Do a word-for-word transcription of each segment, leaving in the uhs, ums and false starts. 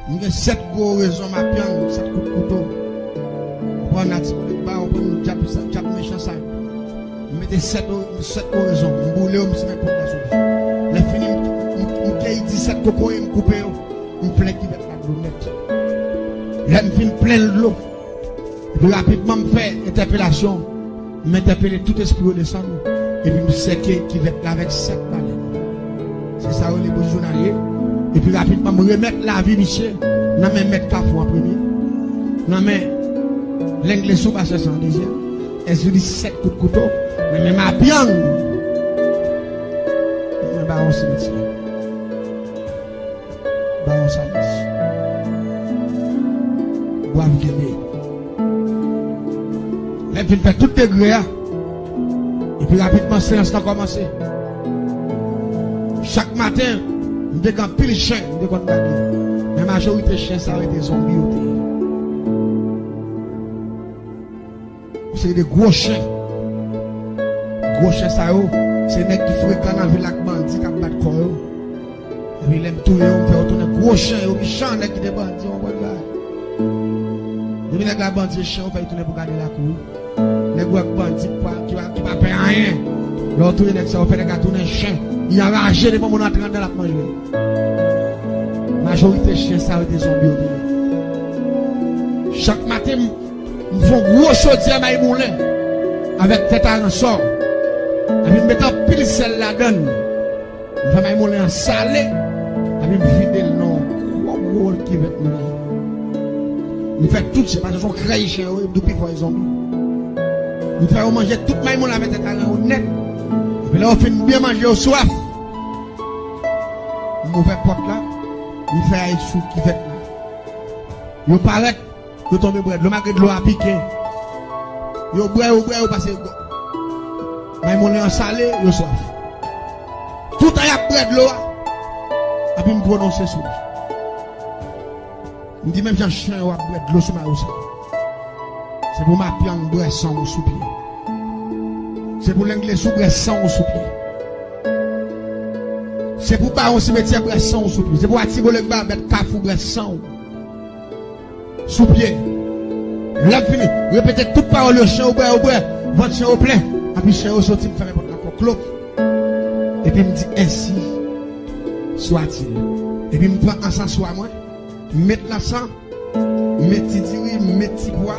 M gen sèt gwo rezon m ap pyang, sèt kout kouto. Ou pran nati pou ba, ou pran djab, djab mechan sa yo. M mete sèt o-, sèt gwo rezon, m boule yo, m simen pòt la sou li. Lè fini, m, m, m keyi disèt kokoye, m koupe yo, m plen kivèt la dlo nèt. Lè m fin plen l dlo, epi rapidman m fè entèpelasyon, m entèpele tout espri yo desann, epi m sèke kivèt la avèk sèt balèn. Se sa yo rele bouch jounal ye. Epi rapidman m remèt lavi misye nan men mèt kafou an premye, nan men lenglesou pastè sa an dezyèm, èzili sèt kout kouto nan men mapyang, nan men bawon simetyè. Bawon Salis. Bwa Vlele. Lè m fin fè tout degre a, epi rapidman seyans lan kòmanse. Chak maten, m te gen anpil chen, m te konn gade. Men majorite chen sa yo te zonbi yo te ye. Yon seri de gwo chen. Gwo chen sa yo, se nèg ki frekan nan vil ak bandi k ap bat kò yo. Epi lè m touye yo, m fè yo tounen gwo chen, yo mechan nèg ki te bandi, w konprann bagay. Depi nèg la bandi, chen yo fè yo tounen pou gade lakou. Nèg wè bandi ki pa, ki pa, ki pa pè anyen. Lè w touye nèg sa, w fè nèg la tounen chen. Li anraje depi moun antre anndan l ap manje. Majorite chen sa yo te zonbi yo te ye. Chak maten, m M fè yon gwo chodyè may moulen avèk tèt aransò. Epi m met anpil sèl ladan l. M fè may moulen an sale. Epi m vide l nan yon gwo, gwo kivèt moulen. M fè tout chen, paske se yon krèy chen yo ye, m tou pi fò e zonbi. M fè yo manje tout may moulen avèk tèt aran yo nèt. Epi lè yo fin byen manje, yo swaf. M ouvè pòt la, m fè ay sou kivèt la. Yo parèt, yo tonbe bwè dlo, malgre dlo a pike. Yo bwè, yo bwè, yo pase gò. May moulen an sale, yo swaf. Toutan y ap bwè dlo a, epi m pwononse sou li. M di, menm jan chen yo ap bwè dlo sou mayo sa, se pou mapyang bwè san w sou pye. Se pou lenglesou bwè san w sou pye. Se pou bawon simetyè bwè san w sou pye. Se pou atibolek babèt kafou bwè san w sou pye. Lè m fini, repete tout pawòl yo, chen yo bwè, yo bwè, vant chen yo plen. Epi chen yo soti, m fèmen pòt la kòklop. Epi m di, ensi swatil. Epi m pran ansanswa mwen, m met lansan, m met ti diri, m met ti pwa,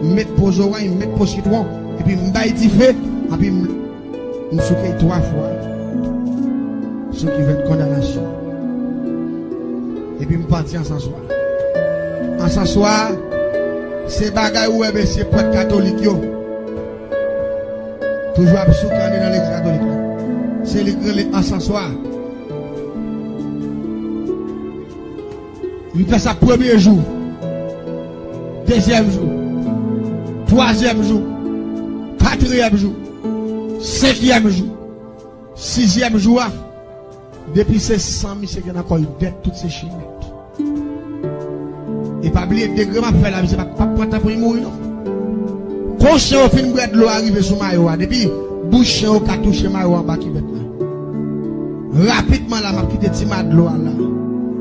m met po zorèy, m met po sitwon, epi m bay dife, epi m M souke l twa fwa sou kivèt kondanasyon. Epi m pati ansanswa. Ansanswa, se bagay ou wè mesye prèt katolik yo toujou ap souke andedan legliz katolik la. Se li k rele ansanswa. M fè sa premye jou, dezyèm jou, twazyèm jou, katriyèm jou, senkyèm jou, sizyèm jou a, depi se san misye gen nan kò l, dèt tout se chen nèt. E pa bliye degre m ap fè la, misye p ap, p ap pran tan pou li mouri non. Kon chen yo fin bwè dlo a rive sou mayo a, depi bouch chen yo ka touche mayo anba kivèt la. Rapidman la, m ap kite ti ma dlo a la.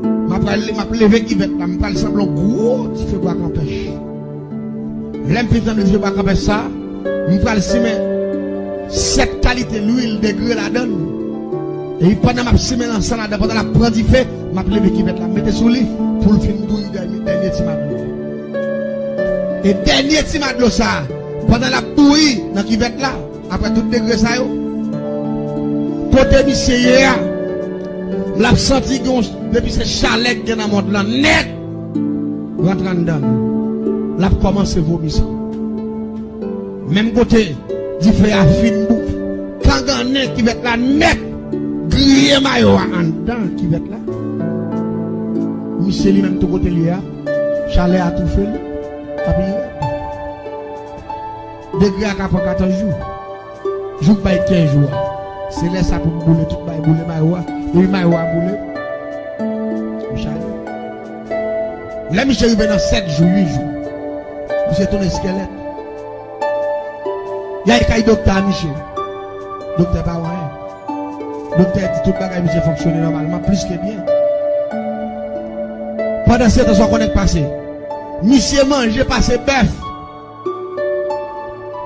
M ap pral, m ap leve kivèt la, m pral sanble yon gwo dife bwa kanpèch. Lè m fin sanble dife bwa kanpèch sa, m pral simen sèt kalite lwil degre ladan l. Epi pandan m ap simen lansan ladan, pandan l ap pran dife, m ap leve kivèt la, m mete sou li pou l fin bouyi dènye, dènye ti ma dlo. E dènye ti ma dlo sa, pandan l ap bouyi nan kivèt la, apre tout degre sa yo, kote misye ye a, l ap santi gen yon, depi se chalè k gen nan mond lan nèt, rantre anndan l, l ap kòmanse vomi san. Menm kote dife a fin bou, kangannen kivèt la nèt, griye mayo a anndan kivèt la. Misye li menm tou kote l ye a, chalè a toufe l, epi degre a ka pran katòz jou. Jouk bay kenz jou a. Se lè sa pou m boule, tout bay boule mayo a. Depi mayo a boule, m chale. Lè misye rive nan sèt jou, uit jou, misye tounen eskèlèt. Y al kay doktè a misye. Doktè pa wè anyen. Doktè di tout bagay misye fonksyone nòmalman, plis ke byen. Pandan se tan, sa w konnen k pase. Misye manje pase bèf.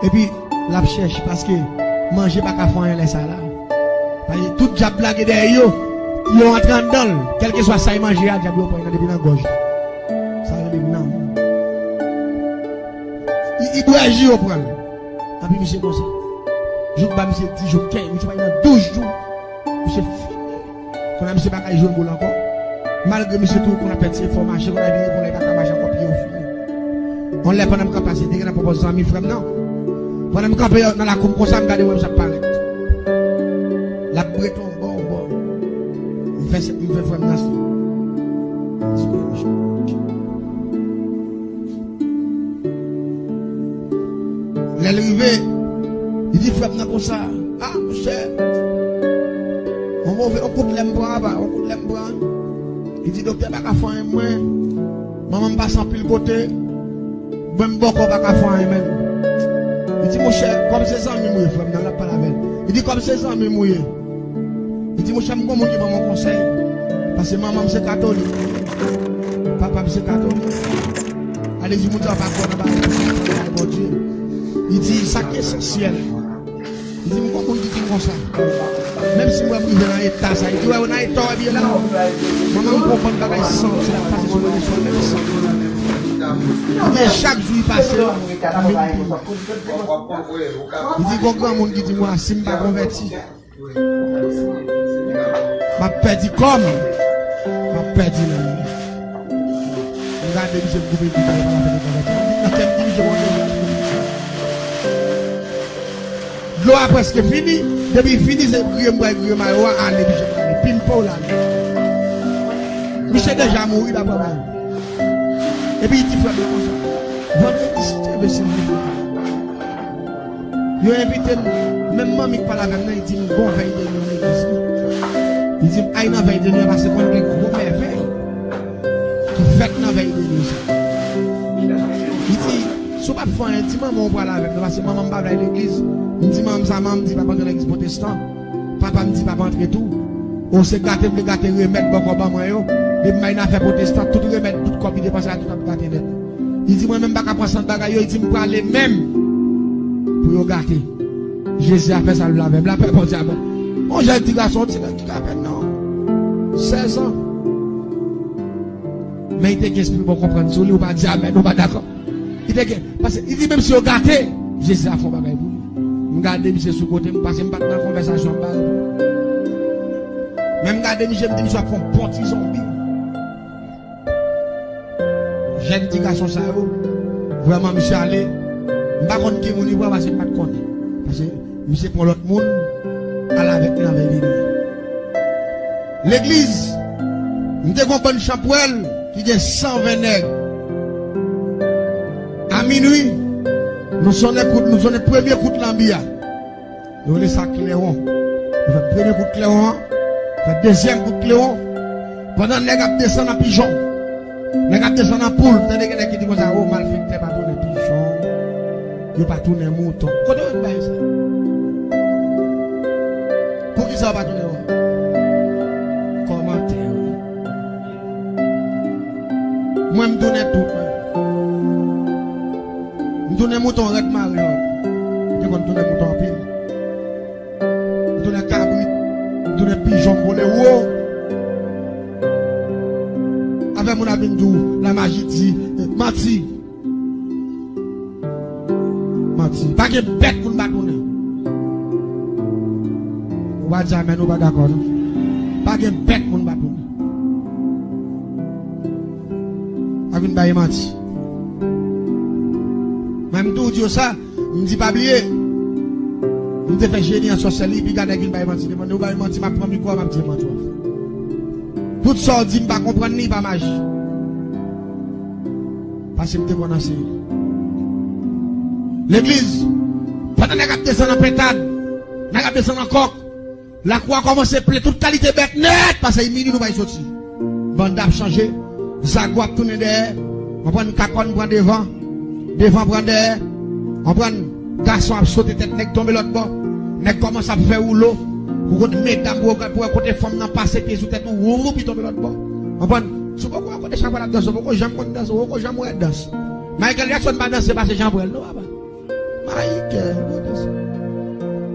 Epi, l ap chèche, paske manje pa ka fè anyen lè sa la. Paske tout dyab lage dèyè yo, yo antre anndan l. Kèlkeswa sa y manje a, dyab yo pran l nan depi nan gòj li. Sa rele nanm. Li, li bwè ji yo pran l. Anpi misye konsa. Jou k ba misye di jou, kenz, misye pa nan douz jou. Misye fini. Kounye a misye pa ka jwe boul ankò. Malgre misye toujou konn ap fè ti efò mache, kounye a vin rive yon lè li pa ka mache ankò, pye yo fini. Yon lè pandan m kanpe ase, te gen nan pwopòz zanmi frè m nan. Pandan m kanpe nan lakou m konsa, m gade wè misye ap parèt. L ap brete yon bò, yon bò. M fè, m fè frè m nan siy. Lè l rive, li di frè m nan konsa, "A, monchè, yon move, yon kout lè m pran, apa, yon kout lè m pran." Li di, "Doktè pa ka fè anyen mwen, manman m pase anpil kote, mwen m bòkò pa ka fè anyen menm." Li di, "Monchè, kòm se zanmi m ou ye," frè m nan, l ap pale avè l. Li di, "Kòm se zanmi m ou ye," li di, "monchè, m gon moun ki ban m yon konsèy, paske manman m se katolik, papa m se katolik." Ale di moun sa pa kwè nan bagay, bagay Bondye. Li di, "Sa ki esansyèl." Li di, "M gon moun ki di m konsa. Menm si m wè m rive nan eta sa," li di, "wè, nan eta w ap ye la, manman m konprann bagay santi l ap pase sou relasyon menm san." Li di, "Chak jou li pase, m vin pi mal." Li di, "Gon granmoun ki di m, si m pa konvèti, m ap pèdi kò m, m ap pèdi nanm mwen." M gade misye, m koupe l, m di, "Pale pa la fè de konvèti." Nan tèt m di, "Misye, bon, deja." Dlo a prèske fini. Depi fini, se griye m pral griye mayo a, ale, misye pral ale. Pimpo l ale. Misye deja mouri, daprè bagay. Epi li di frè m nan konsa, "Vandredi, si Dye vle, si m vle." Yo envite m, menm manmi k pale avè m nan, li di m gon vèy de nwi nan legliz li. Li di m al nan vèy de nwi an, paske konn gen gwo mèvèy ki fèt nan vèy de nwi sa. Li di, "Si w p ap fè anyen, di manman w pral avè m nan, paske manman m pa vle al legliz." M di manman m sa, manman m di, "Pa antre nan legliz pwotestan." Papa m di, "Pa antre tou." O, se gate m te gate remèd bòkò ban mwen yo. Depi m al nan afè pwotestan, tout remèd, tout kòb li depanse la, tout ap gate nèt. Li di, "Mwen menm m pa ka pran sant bagay yo," li di, "M prale menm pou yo gate." Jezi a fè sa l vle avè m. Lapè Bondye a ban. On jèn ti gason, ti nèg ki ka apèn nan sèz an. Men li te gen espri bon konprann sou li, ou pa di amèn, ou pa dakò. Li te gen, paske li di menm si yo gate, Jezi a fè yon bagay pou li. M gade misye sou kote m, paske m pa t nan konvèsasyon an, m pa reponn. Men m gade misye, m di misye ap fè yon bon ti zonbi. Jèn ti gason sa yo, vrèman misye ale, m pa konn ki moun li pran paske m pa t konnen. Paske misye pran lòt moun, al avèk li nan vèy de nwi. Legliz, m te gon bann chanpwèl ki gen san ven nèg. A minwi, nou sonnen kout, nou sonnen premye kout lanbi a. Yo rele sa klewon. Nou fè premye kout klewon an, fè dezyèm kout klewon. Pandan nèg ap desann an pijon, nèg ap desann an poul, tande gen nèg ki di konsa, "O, malfektè pa tounen pijon, yo pa tounen mouton." Kote yo jwenn bagay sa? Poukisa yo pa tounen yo? Kòmantè, wi. Mwen, m tounen tout, mwen. M tounen mouton rèd mare, wi. M te konn tounen mouton anpil. M tounen kabrit, m tounen pijon, m vole wo. Afè moun ap vin di w, lamaji di, eh, manti. Manti. Pa gen bèt moun pa tounen. Ou pa di amèn, ou pa dakò, non? Pa gen bèt moun pa tounen. Pa vin bay manti. Mwen, m toujou di yo sa, m di pa bliye. M te fè jeni an sòsèli, piga nèg vin bay manti. Depi ou bay manti, m ap pran mikwo a, m ap di manti w ap fè. Tout sa w di, m pa konprann li, pa maji. Paske m te konn anseye li. Legliz, pandan nèg ap desann an pentad, nèg ap desann an kòk, lakou a kòmanse plen tout kalite bèt nèt, paske minui nou bay soti. Banda ap chanje, zago ap tounen dèyè, konprann, kakòn pran devan, devan pran dèyè, konprann, gason ap sote tèt nèg tonbe lòt bò, nèg kòmanse ap fè woulo, ou kote medam, ou kote fanm nan pase pye sou tèt ou, woup, li tonbe lòt bò, konprann. Si w poko wè kote Jean Paul ap danse, w poko janm konn danse, w poko janm wè dans. Michael Jackson pa danse pase Jean Paul, non, papa. Michael konn danse.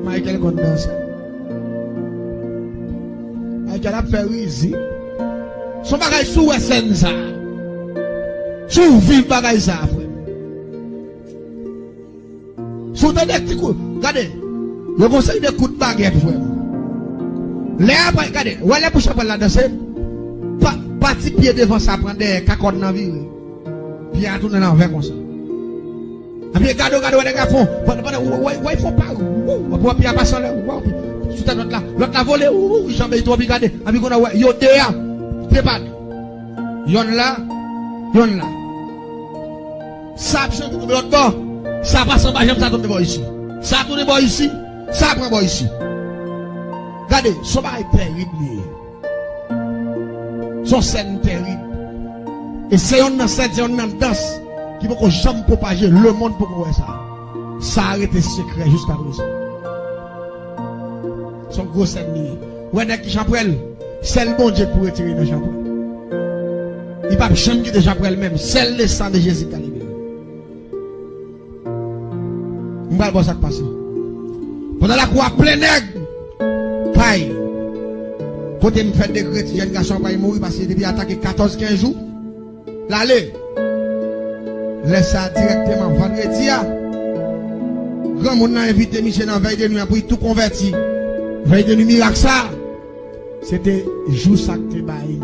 Michael konn danse. Michael ap fè rizi. Se yon bagay si w wè sèn sa. Si w viv bagay sa, frè m. Si w tande ti kou, gade, yo gon seri de kout bagèt, frè m. Lè apre, gade, wè lè pou Jean Paul la danse, pa, pati pye devan sa pran dèyè, kakòn nan vire. Pye a tounen nan vè konsa. Epi gade, gade, wè nèg la fon, pandan, pandan, wè, wè, wè, fon pa, wou, wè, wè, pye a pase anlè, wè, sou tèt lòt la, lòt la vole, wou, wou, janbe twò, pi gade, epi kounye a, wè, yo de a, de pa de. Yonn la, yonn la. Sa ap janbe tonbe lòt bò, sa pase anba janm sa tonbe bò isi. Sa tounen bò isi, sa pran bò isi. Gade, se yon bagay tèrib li ye. Se yon sèn tèrib. E se yonn nan sèn, se yonn nan dans ki poko janm pwopaje, lemonn poko wè sa. Sa a rete sekrè jiska prezan. Se yon gwo sèn li ye. Wè nèg ki Jean Paul, sèl Bondye k pou retire nan Jean Paul. Li p ap janm kite Jean Paul menm, sèl le sang de Jésus k ka libere l. M pral ba w sa k pase. Pandan lakou a plen nèg, kay kote m fè dekrè ti jèn gason an pral mouri, paske depi atake katòz kenz jou, l ale. Lè sa a dirèkteman vandredi a, granmoun nan envite misye nan vèy de nwi an pou li tou konvèti. Vèy de nwi mirak sa a, se te jou sa k te bay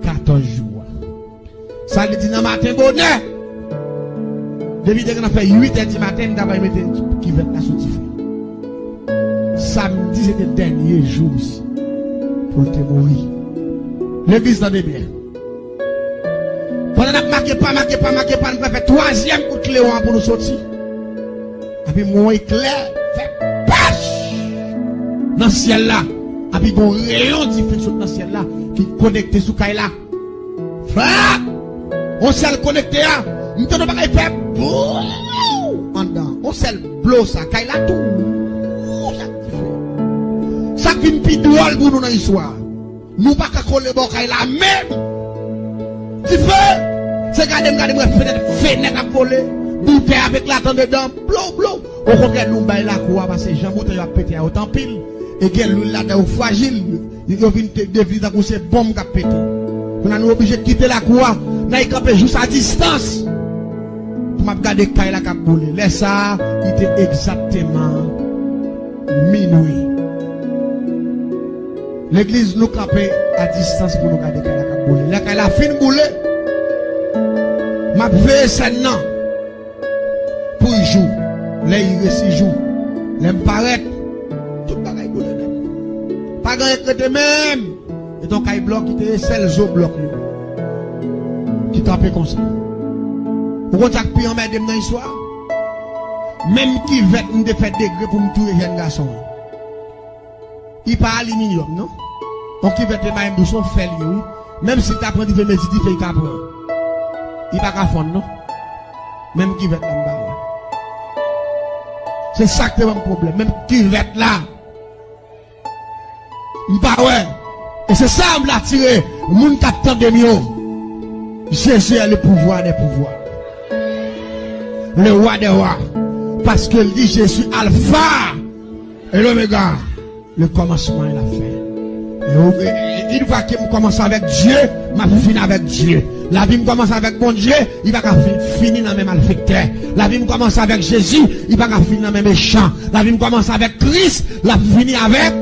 katòz jou a. Sa vle di nan maten bonè, depi te gentan fè uit è di maten, m ta pral mete kivèt la sou dife. Samdi se te dènye jou misye pou l te mouri. Legliz, tande byen. Pandan n ap make pa, make pa, make pa, nou pral fè twazyèm kout klewon an pou nou soti. Epi m wè yon eklè fè pach nan syèl la. Epi gon reyon dife sot nan syèl la ki konekte sou kay la. Frap! On sèl konekte a, m tande yon bagay fè bou anndan. On sèl blo sa, kay la tou wouj ak dife. Sa k vin pi dwòl pou nou nan istwa a, nou pa ka kole bò kay la menm. Dife! Se gade m gade m wè fenèt, fenèt ap vole, boutèy ap eklate andedan, blo, blo. Okontrè, nou bay lakou a, paske jan boutèy yo ap pete a yo t anpil. E gen lwil ladan yo frajil. Yo vin te devni tankou se bonm k ap pete. Kounye a nou oblije kite lakou a, n al kanpe jis a distans. Pou m ap gade kay la k ap boule. Lè sa a, li te egzakteman minwi. Legliz, nou kanpe a distans pou nou gade kay la k ap boule. Lè kay la fin boule, m ap veye sèn nan. Pou jou, lè y resi jou, lè m parèt, tout bagay boule nèt. Pa gen anyen k rete menm. E t on kay blòk ki te ye, sèl zo blòk yo ki kanpe konsa. Ou konn sa k pi anmède m nan istwa a? Menm kivèt m te fè degre pou m touye jèn gason an. Li pa aliminyòm, non. On kivèt te bay m dous, on fè li ye, wi. Menm si l ta pran dife, mezi dife l ka pran. Li pa ka fonn, non. Menm kivèt la, m pa wè. Se sa k te ban m pwoblèm. Menm kivèt la, m pa wè. E se sa m vle atire moun k ap tande m yo. Jésus est le pouvoir des pouvoirs, le roi des rois. Paske l di Jésus Alpha et l'Oméga, le commencement et la fin. E ou, e, e, une fois ke m kòmanse avèk Dye, m ap fini avèk Dye. Lavi m kòmanse avèk Bondye, li pa ka fi-, fini nan men malfektè. Lavi m kòmanse avèk Jezi, li pa ka fini nan men mechan. Lavi m kòmanse avèk Kris, l ap fini avèk.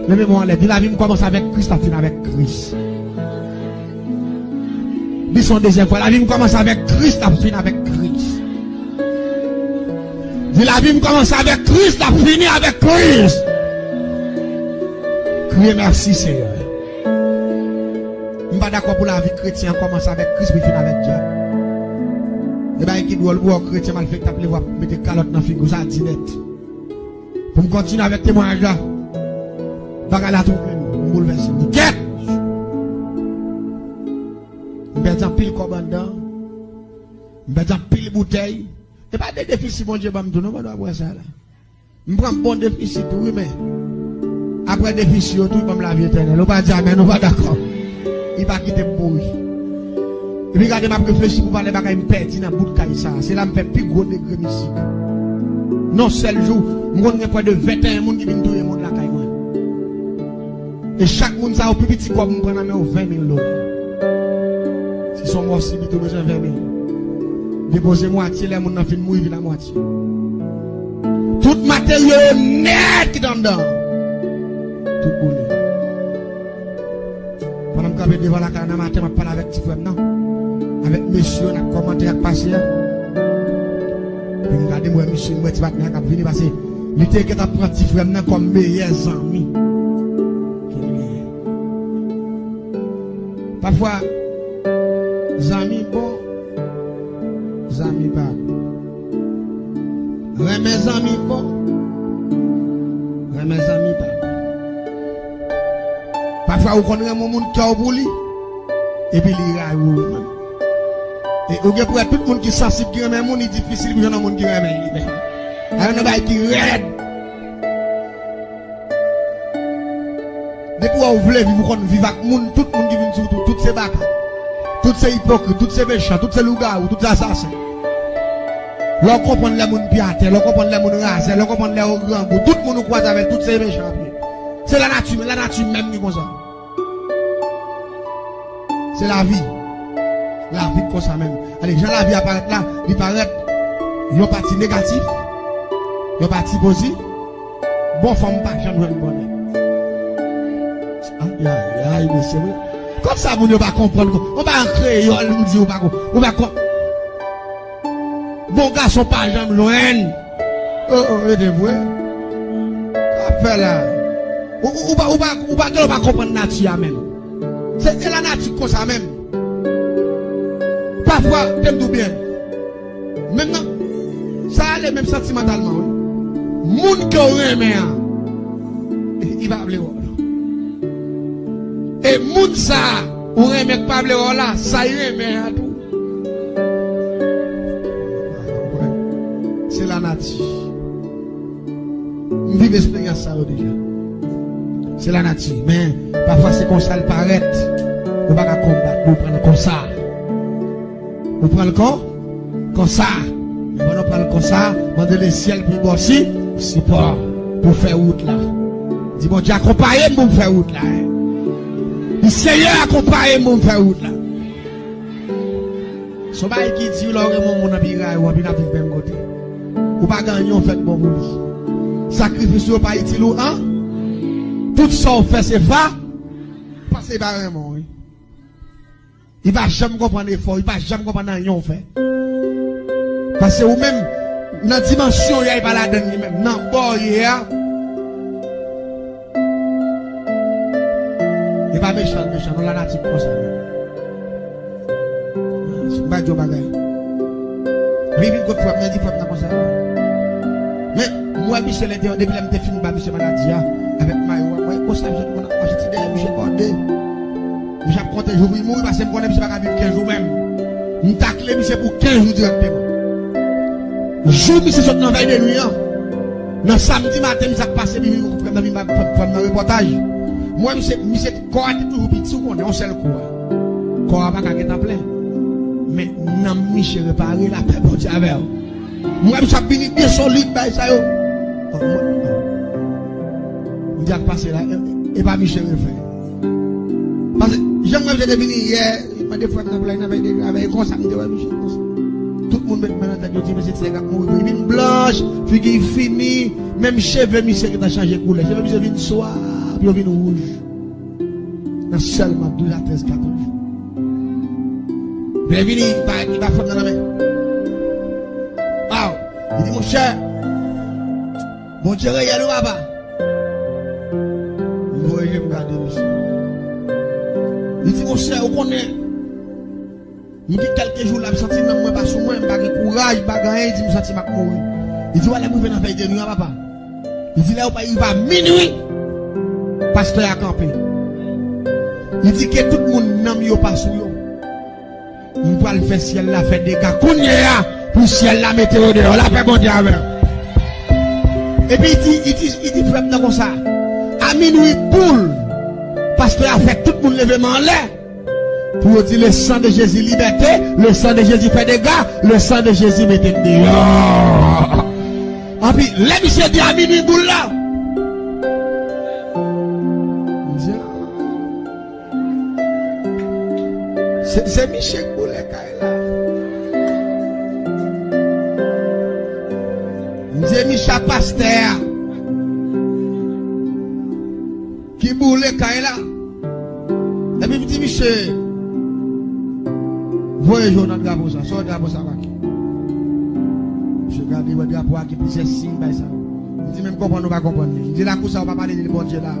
Leve men w anlè, di, lavi m kòmanse avèk Kris, l ap fini avèk Kris. Di sa yon dezyèm fwa, lavi m kòmanse avèk Kris, l ap fini avèk Kris. Di, lavi m kòmanse avèk Kris, l ap fini avèk Kris. Kriye mèsi, Seyè. M pa dakò pou lavi kretyen an kòmanse avèk Kris, pou l fini avèk dyab. E bagay ki dwòl, pou wè yon kretyen malfektè ap leve w ap mete kalòt nan figi w, sa di nèt. Pou m kontinye avèk temwayaj la, bagay la twouble m, m boulvèse. M di, kèt! M pèdi anpil kòb anndan, m pèdi anpil boutèy. E pa de defisi Bondye ban m tou, non, pandan w ap wè sa la. M pran bon defisi tou, wi, men apre defisi yo tou, li ban m lavi etènèl. Ou pa di amèn, ou pa dakò. Li pa kite m mouri. Epi gade, m ap reflechi pou valè bagay m pèdi nan bout kay sa a. Se la m fè pi gwo degre mizik. Nan sèl jou, m konn gen prè de venteyen moun ki vin touye moun lakay mwen. E chak moun sa yo, pi piti kòb m pran nan men yo, ven mil dola. Si se yon mò sibit, ou bezwen ven mil. Depoze mwatye, lè moun nan fin mouri, vin a mwatye. Tout materyo yo nèt ki t anndan an, tout boule. Pandan m kanpe devan lakay nan maten, m ap pale avèk ti frè m nan, avèk mesye yo, n ap kòmante ak pase a. Epi m gade, m wè misye, m wè ti patnè a k ap vini, pase li te gentan pran ti frè m nan kòm meyè zanmi ke l genyen. Pafwa, zanmi bon, zanmi pa bon. Renmen zanmi bon, renmen zanmi pa bon. Pafwa, ou konn renmen yon moun, kè w pou li, epi li rayi w menm. E ou gen pou wè tout moun ki sansib, ki renmen moun, li difisil pou jwenn yon moun ki renmen li menm. A yon bagay ki rèd. Depi w vle viv, ou konn viv ak moun, tout moun ki vin sou ou, tout se baka. Tout se ipokrit, tout se mechan, tout se lougawou, tout se asasen. Lè w konprann lè moun pi atè, lè w konprann lè moun razè, lè w konprann lè yo grangou, tout moun ou kwaze avè l, tout se mechan ap ye. Se lanati, lanati menm ki konsa. Se lavi. Lavi konsa menm. Ale, jan lavi a parèt la, li parèt yon pati negatif, yon pati pozitif. Bon fanm pa janm jwenn bon nèg. Ay, ay, ay, mesye, wi. Kòm sa moun yo pa konprann, ou pa an kreyòl, m di ou pa kon-, ou pa kon-, bon gason pa janm jwenn. Oh, oh, e de vre. Sa ap fè la. Ou, ou, ou pa, ou pa, ou pa, ou pa konprann nati a menm. Se, se lanati konsa menm. Pafwa, te m di w byen. Menm nan, sa ale menm santimantalman, wi. Moun ke w renmen an, li pa vle wè w non. E moun sa ou renmen k pa vle wè w la, sa y renmen an tou. Se lanati. M viv esperyans sa yo deja. Se lanati. Men, pafwa se konsa l parèt. Ou pa ka konbat, ou pran l konsa. Ou pran l kon, konsa. Men pandan w pran l konsa, mande lesyèl pou l ba w si, sipò pou fè wout la. Di, Bondye, akonpaye m pou m fè wout la. Di, Seyè, akonpaye m pou m fè wout la. Se yon bagay ki di lè w renmen yon moun anpi rayi w, anpi n ap viv menm kote. Ou pa gen anyen w fè k bon pou li. Sakrifis ou yo pa itil ou an. Tout sa w fè se fa. Paske li pa renmen w, wi. Li pa janm konprann efò, li pa janm konprann anyen w fè. Paske ou menm, nan dimansyon w ye a, li pa ladann li menm. Nan bò w ye a, e pa mechan l mechan, non, lanati konsa menm. M pa di yon bagay. Li vin kot frè m nan, di frè m nan konsa. Men, m wè misye lentèryè, depi lè m te fin ba misye maladi a, avèk mayo a, m wè konsa misye te konn ap mache ti dèyè misye kòde. Misye ap konte jou pou li mouri, paske m konnen misye pa ka viv kenz jou menm. M takle misye pou kenz jou dirèkteman. Jou misye sot nan vèy de nwi an, nan samdi maten, misye ap pase, epi frè m nan vin ba frè m nan repòtaj. M wè misye, misye, kò a te toujou piti, ou konnen, yon sèl kou a. Kò a pa ka gentan plen. Men nanm misye repare, lapè Bondye avè w. M wè misye ap vini byen solid, bay sa yo. Bon, mwen, m di ak pase la, e, e pa misye refè. Paske, jan m wè misye te vini yè, li mande frè m nan pou l al nan vèy de nwi avè l, e konsa m te wè misye konsa. Tout moun met men nan tèt yo, di, "Men se ti nèg ap mouri vre." Li vin blanch, figi l fini, menm cheve misye gentan chanje koulè. Cheve misye vin swa, yo vin wouj. Nan sèlman douz a trèz, katòz jou. Lè vini, li ba, li ba frè m nan lanmen. Aw, li di, "Monchè, Bondye reyèl wi, papa." M voye je m gade misye. Li di, "Monchè, ou konnen, m gen kèlke jou la, m santi nanm mwen pa sou mwen, m pa gen kouraj, m pa gen anyen." Li di, "M santi m ap mouri." Li di, "Wè, lè m rive nan vèy de nwi an, papa." Li di, "Lè yo pa rive a minwi, pastè a kanpe." Li di, "Ke tout moun nanm yo pa sou yo, m pral fè syèl la fè dega kounye a, pou syèl la mete yo deyò, lapè Bondye avè w." Epi li di, li di, li di frè m nan konsa, a minwi boul, pastè a fè tout moun leve men anlè. Pou yo di, le sang de Jésus liberté, le sang de Jésus fè dega, le sang de Jésus mete m deyò. Anpi, lè misye di a minui boul la, m di, "Ah, se, se misye k boule kay la." M di, "E misye a pastè a ki boule kay la." Epi m di misye, "Voye je w nan drapo sa. Sa w drapo sa pa ki?" Misye gade, wè drapo a gen plizyè siy bay sa. M di, "Men m konprann ou pa konprann li." M di, "Lakou sa ou pa pale de Bondye la.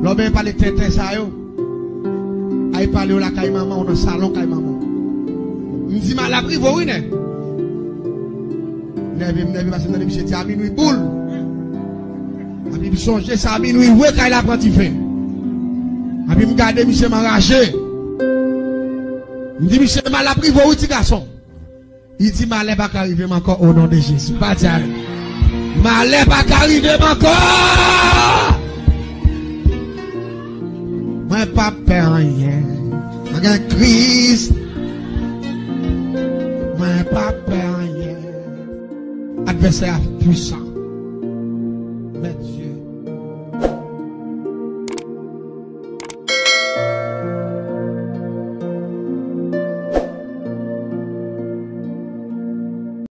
Lè w benyen pale tenten sa yo, ay pale yo lakay manman w, nan salon kay manman w." M di, "Malè ap rive w wi, nè." Nève m nève paske m tande misye di a minui boul. Epi m sonje sa, a minui vre kay la pran dife. Epi m gade misye, m anraje. M di misye, "Malè ap rive w wi, ti gason." Li di, "Malè pa ka rive m ankò, o non de Jezi." Pa di a, "Malè pa ka rive m ankò." Mwen pa pè anyen. Mwen gen Kris. Mwen pa pè anyen. Advèsè a pwisan.